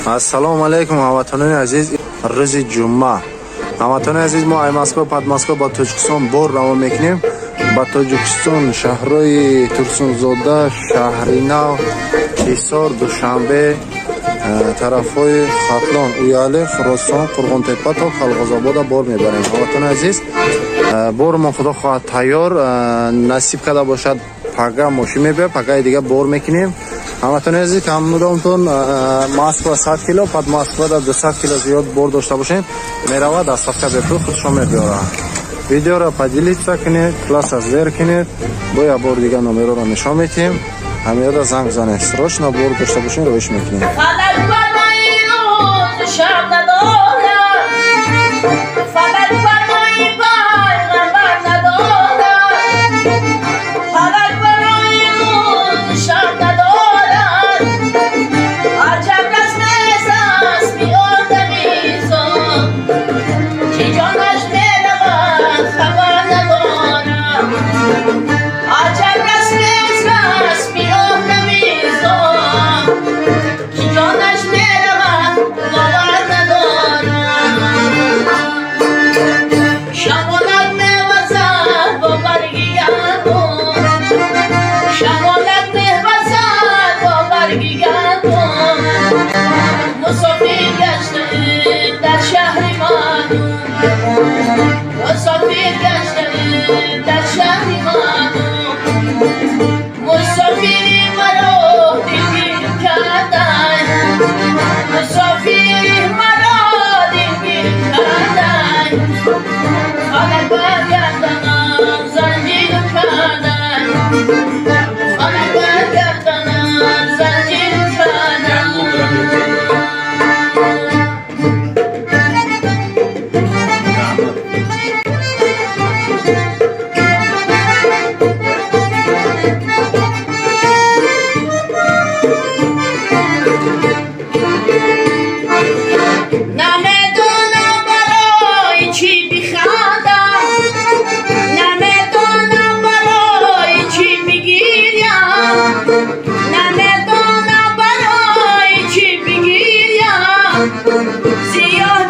Ассалому алайкум, ҳамватанони азиз. Рӯзи ҷумъа, ҳамватанони азиз, мо ай Москва, Подмосква ба Тоҷикистон бор равон мекунем. Ба Тоҷикистон шаҳрҳои Турсунзода, Шаҳринав, Ҳисор, Душанбе, тарафҳои Хатлон, Уяли, Хуросон, Қурғонтепа то Қалғозобода бор мебарем. Ҳамватанони азиз, бормон, худо хоҳад, тайёр. Насиб карда бошад, пага мошин мебиёд, пагаи дига бор мекунем. Ҳамватанони азиз, камудомтон Москва 100 кило, Подмосквада 200 кило зиёд бор дошта бошем, меравад, доставка бепул худшон мебиёрад. Видеоро поделиться кунед, класса зер кунед. Бо як бор дига номероро нишон метиҳем, ҳамеёда занг занед. Срочно бор дошта бошем, роиш мекунем. Фалак барои рӯзу шаб надорад, фалак барои пайғамбар надорад, фалак барои рӯзу шаб надорад. Аҷаб расмест расми одамизод, ки ҷонаш меравад, хабар надорад. Аҷаб расмест расми одамизод, ки ҷонаш меравад, бовар надорад. Шамолак мевазад бо барги гандум, шамолак мевазад бо барги гандум. Мусофир гаштаем дар шаҳри маълум, мусофир гаштаем дар шаҳри маълум. Мусофири маро дилгир кардай, мусофири маро дилгир кардай. Фалак баргарданам занҷир кардай, фалак баргарданам занҷир кардай. Намедонам барои чӣ бихандам, намедонам барои чӣ бигирям, намедонам барои чӣ бигирям. Сиёҳ